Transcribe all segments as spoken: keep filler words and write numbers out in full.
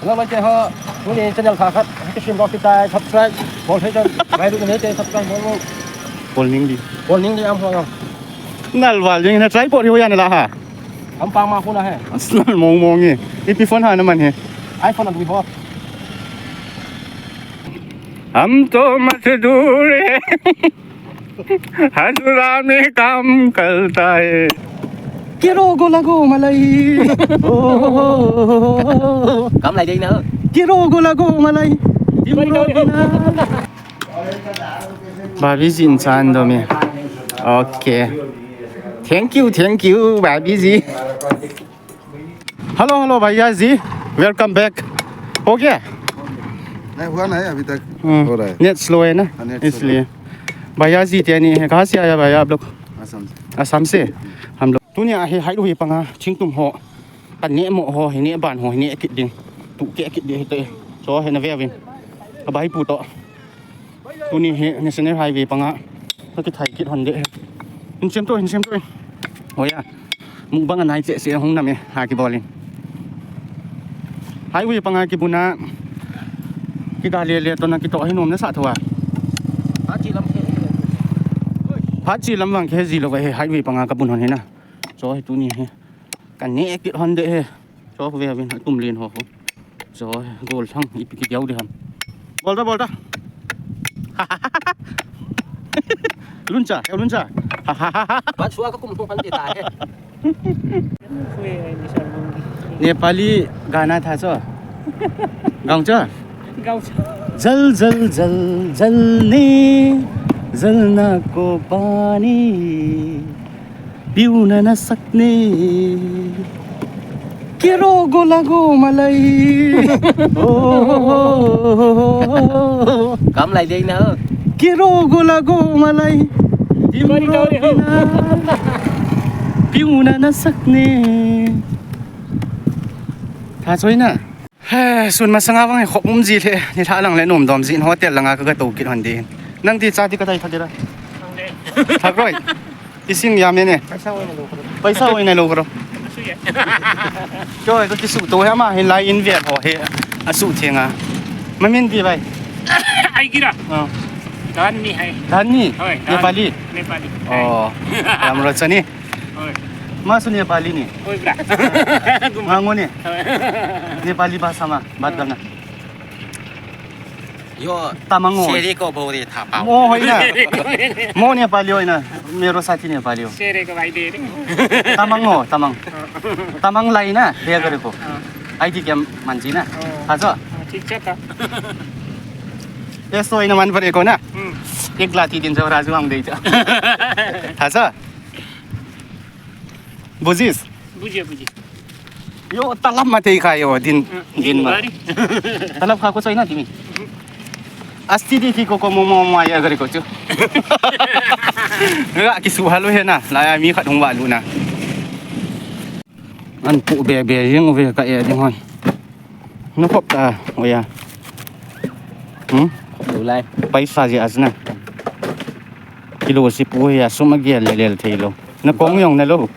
Hello, mai te ho. Tuni channel kha khat. Kisim ro kitai subscribe. Bol thei chan. Mai du ne te subscribe bol. Bol ning di. Bol ning di am ho. Nal wal ning na try po ri ho ya na la ha. Am pang ma khu na he. Nal mong mong e. Ipi phone ha na man he. iPhone an wi ho. हम तो मजदूर हैं। हजूरा में काम करता है। Kirogo lago malai. Kam lai dei na. Kirogo lago malai. Timro bina. Babi jin chan do me. Okay. Thank you, thank you, Babi ji. Hello, hello, भैया जी, welcome back. हो गया? नहीं, हुआ नहीं अभी तक। हम्म। हो रहा है। Net slow है ना, हाँ, net slow। इसलिए। भैया जी, क्या नहीं है, कहाँ से आया भैया आप लोग? असम से। असम से? हम लोग। Tunia hi hailu hi panga, thingtum ho, kaneh mo ho, hi neh ban ho, hi neh kit ding. Tu keh kit ding hite. Cho hi na ve vin. Ka bai pu to. Tuni hi National Highway panga. Ka kithai kit hon de. Hin sem to, hin sem to. Hoya. Mukbang anai che se hung nam e. Ha kibol in. Highway panga kibuna. Kida le le to na kito hi nom na sa thua. Phat chi lam vang khe ji lo he highway panga ka bun hon hi na. Cho hi tuni hi. Kaneh kit hon de he. Cho ve vin atum len ho ho. Cho gol thang ipi kidiau de ham. Bol ta, bol ta. Luncha, keu luncha. Bat sua ka kum thong phan de ta he. Nepali gana tha cho. Gaung cha? Gaung cha. जल जल जल जलने जलना को पानी पिउन नसक्ने के रोगो लागो मलाई। ओ, काम लाइदैन हो। के रोगो लागो मलाई तिम्रो बिना पिउन नसक्ने। थाहा छैन। He, sun masanga vang khop um ji le, nilhah lang le nom dom ji, hotel langa ka, ka to kit hon din. Nang ti cha ti ka dai thak dira. Thak roi. Ising ya me ne. Paisa oi na lo karo. Paisa oi na lo karo. Asu ya. Kyo, ka kisu to he ama, hin lai in ve ho he. Asu thenga. Mamin ti bai. Ai kira. Ah. Dhanni hai. Dhanni? Hoi, Dhan-, Nepali? Nepali. Oh. Lamro chani. Hoi. Ma su Nepali ni. Hoi, bra. Mango ni. Hoi. Nepali bhasha ma bat karna. Yo, Tamang ho. Seri ko bori tha pa. Mo hoi na. Mo Nepali hoi na. Mero sathi Nepali ho. Seri ko bhai de. Tamang ho, Tamang. Tamang lai na, de kare ko. Ah. Ai ti kya manji na. Oh. Tha cho? Ah, thik cha ta. Ye soi na man pare ko na. Hmm. Ek lati din jo raju ang de cha. Tha cho? Bujis? Buji, buji. Yo, talab ma tei kha yo, din, hmm, din ma. Bari. Talab kha ko choi na timi. Hmm. Asti di ki ko ko mo mo mo ya gari ko chu. Ga kisu halu he na, la ya mi khat hung wa lu na. An pu be be jing ve ka e ding hon. Na khop ta, oya. Hmm? Khop lou lai. Paisa ji asna. Kilo si pu hi a sum a gel le lel thei lou. Na kong jong na lou.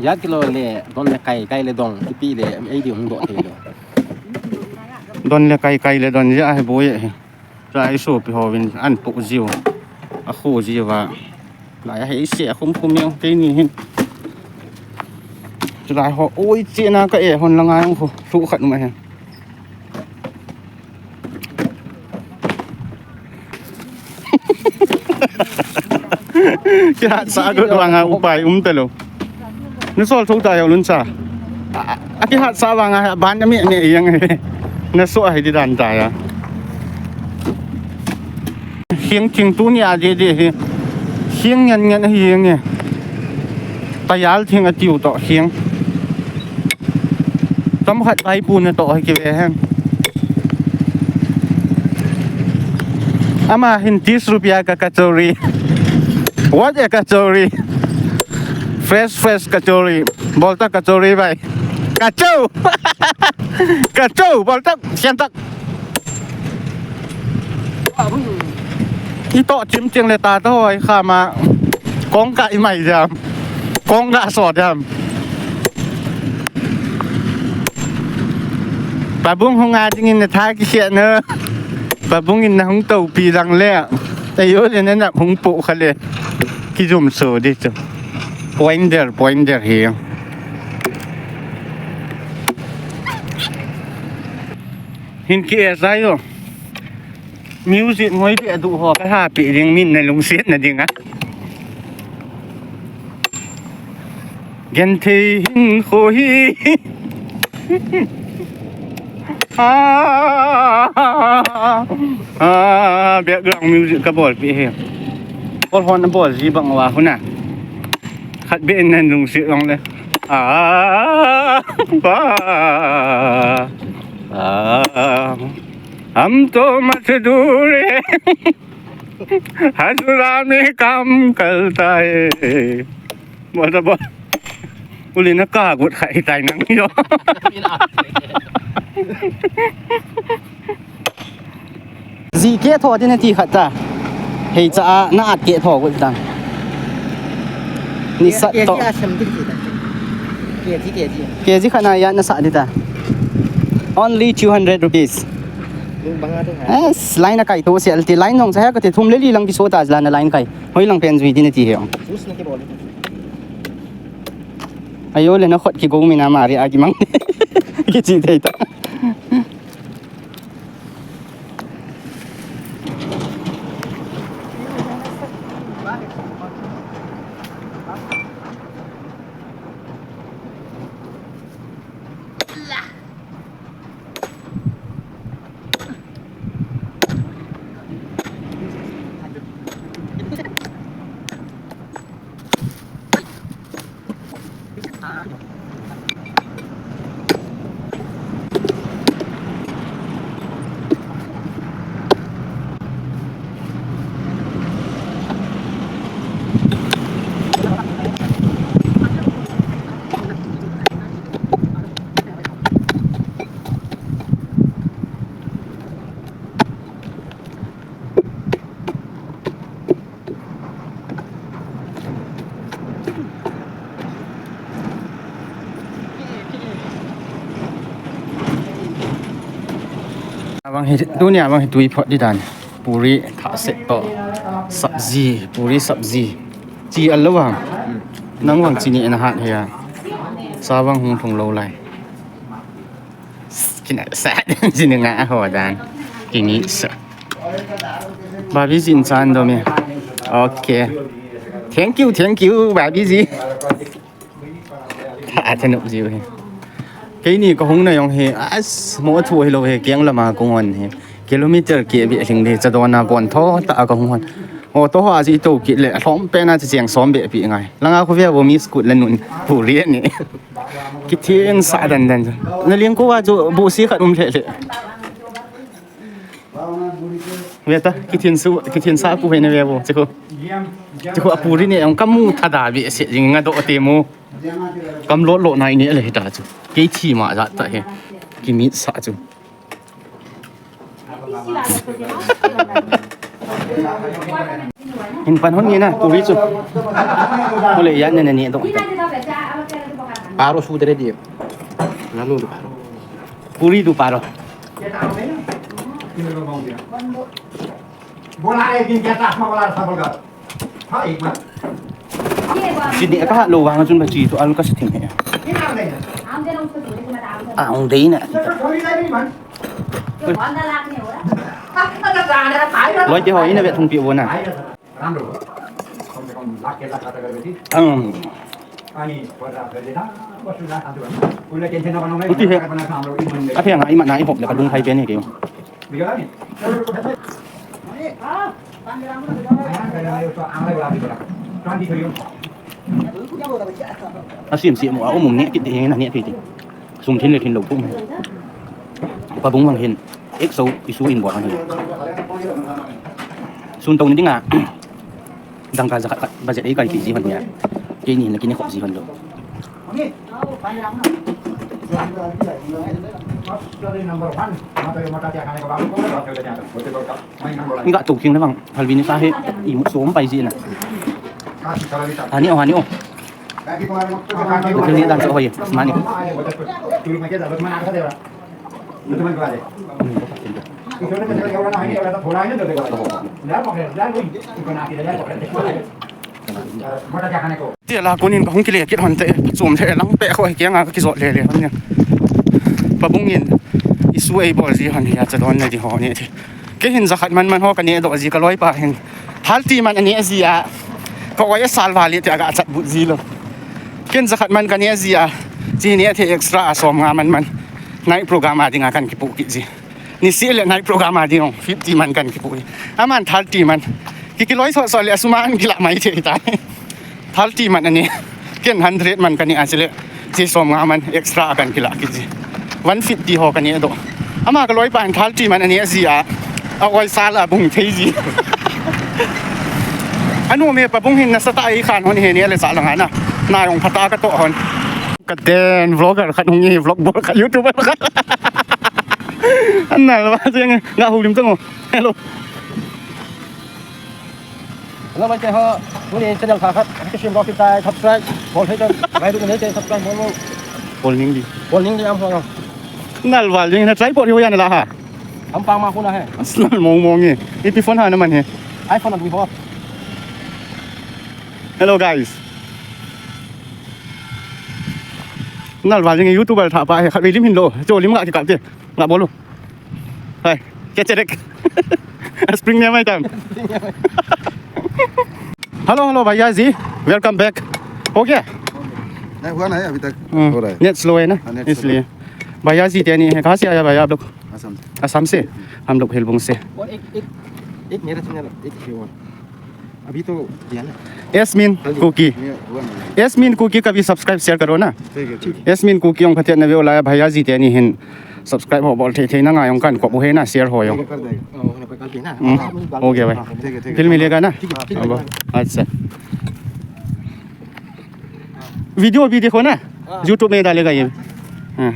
Ya kilo le, don le kai, kai le don, ipi le, ei di hung doh thei lou. Don le kai, kai le don, ya he boi he. Cha isopi hovin an pu jiu. A khu jiu va. Lai a hei se a khum khum jong keini hin. Chulai ho, oi, chena ka e hon langa jong khu, thu khat um a hen. Kihat sa got vanga upai um talou. Na sol tho ta jong lun cha. A, a kihat sa vanga ban na me me jeng. Na so a hi di dan ta ya. Hieng thing tuni a de de hi. Hieng ngen ngen hi hieng e. Tayal thing a tiu to hieng. Tam khat pai pu na to hi ki ve hen. Ama hin tis rupia ka kachori. What a kachori. Fresh, fresh kachori. Bolta kachori bai. Kachau. Kachau. Bolta siantak. I to chim ching le ta to hoi kha ma. Kong ka i mai jam. Kong ka so jam. Pabung hung a dingin na tha kikhe na. Pabung in na hung topi lang le. Tayo le na na hung po kha le. Kijum so di chu. Pointer, pointer hi. Hin ki e sa yo. Music ngoi ti adu ho ka ha pi ding min na lungset na ding a. Genthei hinkho hi. Ah, ah, background music ka bolpi hi. Kol hon bol ji bang wa huna. Khat be nan lungsi long le. Ah, ah, ah. Hum to main doon re. Hazura mein kaam karta hai. Bol to bol. Uli na ka gut khai tai nang yo. Ji ke tho din ti khat ta. Hei cha a na at ke tho gut ta. Ni sat to. Ke ji ke ji. Ke ji khat na ya na sa di ta. Only two hundred rupees. Yes, line a kai to se alti line nong sa ha ka te thum le li lang ki so ta la na line kai. Hoi lang pen jui din ti he. Ayo le na khot ki go mi na mari a ki mang. Ki chi thei ta. Abang hi, tunia abang hi tui phot di dan. Puri thah set to. Sabji, puri sabji. Chi al lo vang. Nang vang chini na hat he ya. Sa vang hung thung lo lai. Kina sa, chini nga ho dan. Kini sa. Babi jin chan do me. Okay. Thank you, thank you, Babi ji. Tha, thanop jiu hi. Keini ka hung na jong hi, as, mo thu hi lo hi, keng lama kong hon hi. Kilometer ke bi hling de, cha dona kon tho ta ka hung hon. O to ha ji to kit le, lhom pe na chi cheng som be pi ngai. Langa khu ve vo mi school la nun, pu ri ni. Kithin sa dan dan. Na ling ko wa chu bu si khat um le le. Ve ta, kithin su, kithin sa pu he na ve vo, chi khu. Chi khu a pu ri ni, ong kamu tha da ve se, jing nga do te mu. Kam lo lo nai ni le hi ta chu. Kei thi ma ja ta he. Ki mit sa chu. Hin pan hon ni na, puri chu. Hole yan ne ne ni dong. Paro su dere di. Nanu du paro. Puri du paro. Bola ek din kya chashma wala sabal ka. Ha, ek minute. Sidi ka lo wang chun ba chi to al ka sitting he. Ang dei na. Loi te ho ina ve thung pi vo na. Ang. Uti he. Atheng a imat na ihop le ka dung hai pe ni ke. Asim si mo a um um ni kit ding na ni kit. Sum thin le thin lo pum. Pabung vang hin. Ek so isu in bo vang hin. Sun tong ni ding a. Dangka ja khat khat budget ei kai pi ji hon nia. Keini na kini khop ji hon lo. Number one. Ni ka tu king na bang. Halvin sa he. I mu som pai ji na. Hani o, hani o. Ni dan so hoye. Mani. Tela kunin kahung kile kit hon te, chom the lang pe ho kianga ka kijot le le hon ni. Pabung in isu ei bol ji hon hi a cha don na di ho ni thi. Kei hin jakhat man man ho ka neh doh ji, ka loipa hin thirty man aneh ji a, ka oi asal vale ti a ka chat but ji lou. Ken jakhat man ka neh ji a, chi neh thei extra a som nga man man. Night program a dinga kan kipu kit ji. Nisih le night program a ding fifty man kan kipu hi. Aman thirty man. Ki kiloi sot sot le asum a an kila mai thei tai. Thirty man aneh. Ken hundred man ka neh a chule, chi som nga man extra kan kila kit ji. One fifty ho ka neh doh. Ama ka loipa hin thirty man aneh ji a, a oi sal a bung thei ji. Anu me pabung hin nasa tah a ei khan hon hi neh le sa langa na. Na jong phatah a ka toh hon. Ka den vlogger khat hung hi, vlog bol khat, YouTuber khat. An nal va jeng nga hu lim tang o. Hello. Hello, mai te ho. Tuni channel kha khat, ka sim ro ki tai, subscribe. Bol thei chang. Ngai ru nei te subscribe bol bol. Bol ning di. Bol ning di am ho. Nal val jing na tripod ho ya na la ha. Am pang ma khu na he. Asnal mong mong e. Ipi phone ha na man he. iPhone a dui ho. Hello guys. Nal val jing YouTuber tha pa he, khat ve lim hin lo. Cho lim nga ki kap te. Nga bol lo. Hai, kya cherek? Spring ne mai tam. Hello, hello भैया जी, welcome back. हो गया? नहीं हुआ ना है अभी तक। हम्म, हो रहा है। Net slow है ना, हाँ, net slow। इसलिए। भैया जी तेनी है, कहाँ से आया भैया आप लोग? असम से। असम से। हम लोग हिलबुंग से। और एक, एक, एक मेरा चैनल, एक और। अभी तो किया ना। Yasmin Kuki। ये हुआ नहीं। Yasmin Kuki का भी subscribe share करो ना। ठीक है, ठीक है। Yasmin Kuki ong phaten na veu la भैया जी तेनी hin subscribe ho bol thei thei na ngai ong kan ko bu he na share ho ong। कर देगा। हो गया भाई। ठीक है, ठीक है। फिर मिलेगा ना? ठीक है, ठीक है। अच्छा। Video भी देखो ना, YouTube में डालेगा ये। हाँ।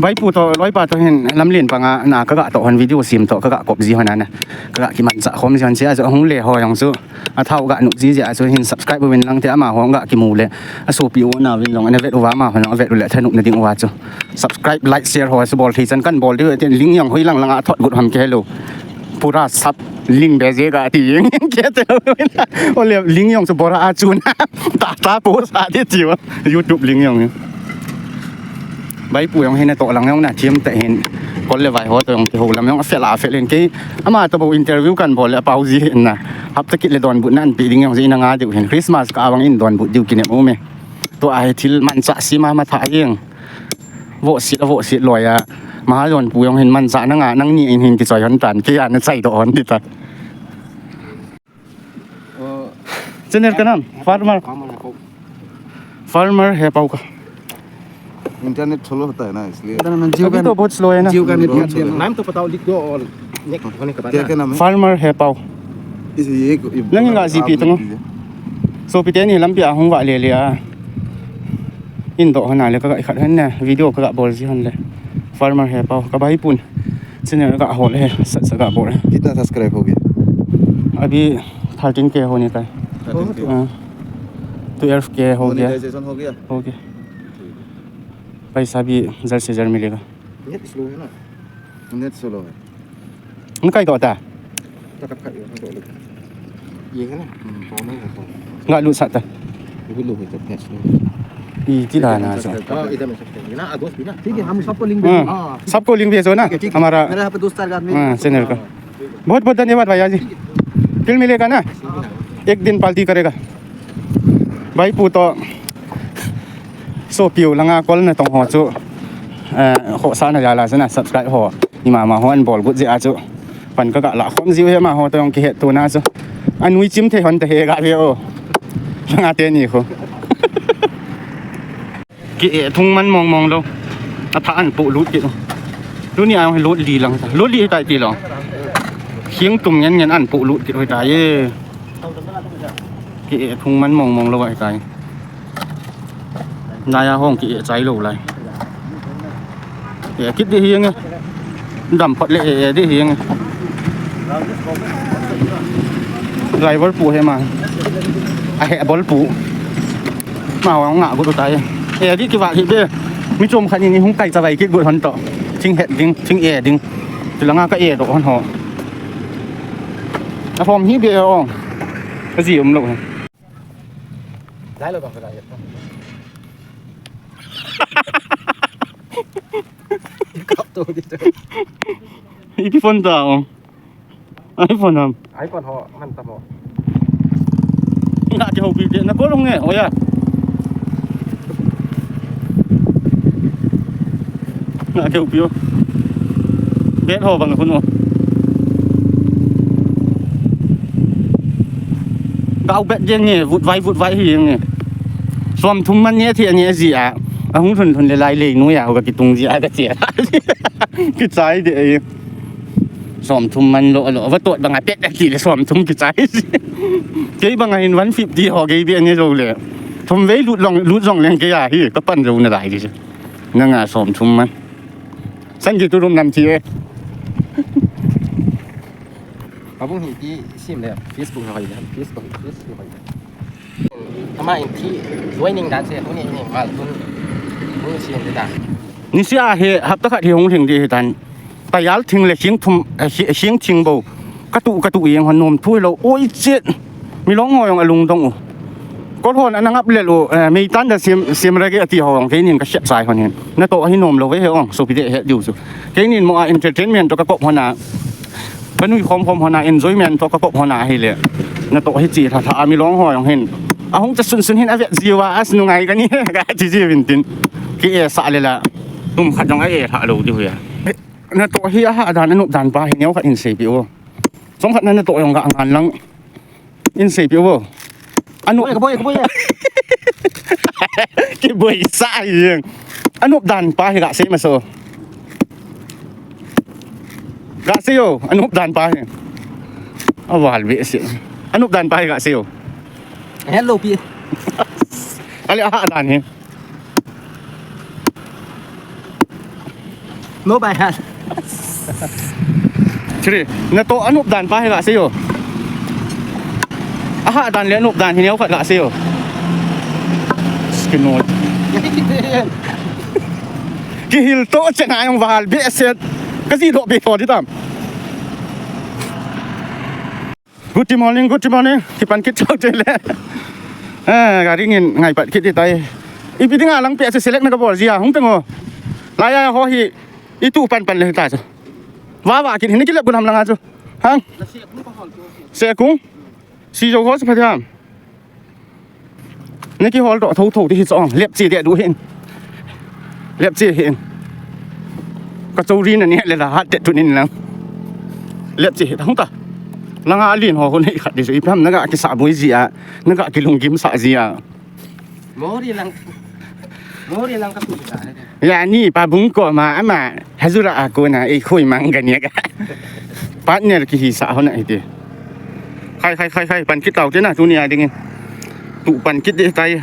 Baipu to loipa to hin lamlen panga na ka ga to hon video sim to ka ga kop ji hon ana. Ka ga kimancha khom ji hon sia jo hung le ho jong chu. A thau ga nu ji ja chu hin subscribe uvin lang te ama ho ga kimu le. A sopi u na vin jong ana vet uva ama ho jong a vet u le thanop na ding uva chu. Subscribe, like, share ho chu bol thei chan kan bol diu tin link jong hoi lang langa thot gut ham ke lo. Pura sap link be je ga ti jeng ke te lo. Ole link jong chu bora a chu na. Ta ta post a ti ti wa. YouTube link jong. Baipu jong hin a to lang jong na thiam te hin. Kol le vai ho to jong te ho lam jong a fel a fel in ke. Ama to bo interview kan bol le a pau ji hin na. Hapta kit le donbut nan pi ding jong ji na nga diu hin. Christmas ka awang in donbut diu kinem u me. To a he thil mancha si ma ma tha jeng. Vo sit a vo sit loi a. Mahajon pu jong hin mancha na nga nang ni in hin kichoi hon tan. Ke a na chai to hon ti ta. Channel ka nam, Farmer. Farmer Hepao ka. Internet slow होता है ना, इसलिए। अभी तो बहुत स्लो है ना। Jio का नेट नहीं आता। नाम तो बताओ, लिख दो और नेक्स्ट होने के बाद। क्या, क्या नाम है? Farmer Hepao। इस, ये, ये nang nga ji pi tang. So pi te ni lampi a hung va le le a. In do hana le ka ga khat han na video ka ga bol ji hon le. Farmer Hepao ka bai pun. Channel ka hol he, sat sa ka bol. कितना सब्सक्राइब हो गया? अभी थर्टीन के होने का है। थर्टीन के। हाँ। ट्वेल्व के हो गया। मोनेटाइजेशन हो गया? हो गया। पैसा भी जल्द से जल्द मिलेगा। नेट स्लो है ना? नेट स्लो है। Nang kai to ta? ये है ना? हम्म, तो नहीं है तो। Nga lut sat ta. Lut lut है तो net slow. Iti la na sa. हाँ, इधर में सकते हैं। ये ना, आगोश भी ना। ठीक है, हम सबको लिंक भेजेंगे। हाँ, सबको लिंक भेजो ना, ठीक है, ठीक है। हमारा, मेरे यहाँ पे दोस्त आएगा, आदमी। हाँ, चैनल का। बहुत बहुत धन्यवाद भैया जी। फिर मिलेगा ना, एक दिन पार्टी करेगा। Baipu to sopiu langa kol na tong ho chu, eh, ho sa na jala sa na subscribe ho. Ima ma ho an bol gut ji a chu. Pan ka ga la khom jiu he ma ho to jong kihet tu na chu. Anui chim thei hon te he ga ve o. Langa te ni khu. Ki e thung man mong mong lo. A tha an pu lut ki. Lu ni a jong he lut li lang. Lut li tai ti lo. Khing tum ngen ngen an pu lut ki hoi ta ye. Ki e thung man mong mong lo ai tai. Naya hong ki e chai lo lai. E kit di hiang e. Dam phot le e, e di hiang e. Driver pu he ma. A he bol pu. Ma hong nga gu tai. E di ki va hi be. Mi chom khat in hung kai chavai kit got hon toh. Thing het ding, thing e ding. Chulanga ka e doh hon ho. Alhom hi be o. Ka ji umlou hi. Lai lo bang ka lai. Kap to di to. Ipi phone ta o. iPhone ham. iPhone ho man ta mo. Nga kihoupi te na ko lung nge, oya. Nga kihoupi o. Bet ho bang kun o. Gau bet den nge, vut vai, vut vai hi nge. Som thum man ne thi ne ji a. Ahung thun thun le lai le nu ya ho ka kitung ji a ka che. Kichai de. Som thum man lo lo. Va tot banga pet a ki le som thum kichai. Kei banga hin one fifty ho kei be ne lo le. Thum vei lut long, lut jong leng kei a hi. Ka pan jo na lai di. Nanga som thum man. San ki tu rum nam thi e. Abung hi ti sim le Facebook na hoi le. Facebook, Facebook hoi le. Ama in thi joining dan se, tuni in mal tun. Tuni sim le dan. Nisi a hi hapta khat hi hung thing di hi tan. Tayal thing le hing thum, eh, hi-, hing thing bo. Ka tu, ka tu eng hon nom thui lo. Oi chet. Mi long ho jong alung dong u. Kol hon ana ngap le lo, eh, mei tan da sim, sim ra ke ati ho jong keinin ka shet sai hon hin. Na to hi nom lo ve he ong, so pi de he diu su. Keinin mo a entertainment to ka kop hon a. Ka nui khom khom hon a, enjoyment to ka kop hon a hi le. Na to hi chi tha tha a mi long ho jong hin. Ahung cha sun sun hin a vet jiu a, as nu ngai ka ni, ka chi jiu vin tin. Ki e sa le la. Tum khat jong a e tha lo diu ya. Na to hi a ha dan, a nop dan pa hi neo khat in sei pi o. Som khat na na to jong ka ngan lang. In sei pi o. A nop. Boi, ka boi, ka boi. Ki boi sa jeng. A nop dan pa hi ka sei ma so. Ka sei o, a nop dan pa hi. A val be se. A nop dan pa hi ka sei o. Hello pi. Ale a ha dan hi. No bai ha. Chiri, na to a nop dan pa hi ka sei o. A ha dan le a nop dan hi neo khat ka sei o. Skin no. Ki hil to che na jong val be se. Ka ji do be to di tam. Good morning, good morning. Ki pan kit chau che le. Eh, gari ngin ngai pat kit di tai. Ipi dinga lang pe se select na ka bol ji a hung teng o. La ya ho hi i tu pan pan le ta. Wa wa kit hin ki lep kun ham langa chu. Hang. Se kung. Si jo ho se pha jam. Ni ki hol to tho tho ti hi chong. Lep chi de du hin. Lep chi hin. Ka chou ri na ni le la hat te tu nin lang. Lep chi hi ta hung ta. Langa lin ho ho nei khat di so i pam na ga ki sa boi ji a. Na ga ki lung gim sa ji a. Mori lang. Mori lang ka tu sa le. Ya ni pa bung ko ma ama hazura a ko na e khoi mang ga ni ga. Partner ki hi sa ho na hi ti. Khai khai khai khai pan kit tau te na tu ni a ding. Tu pan kit de tai.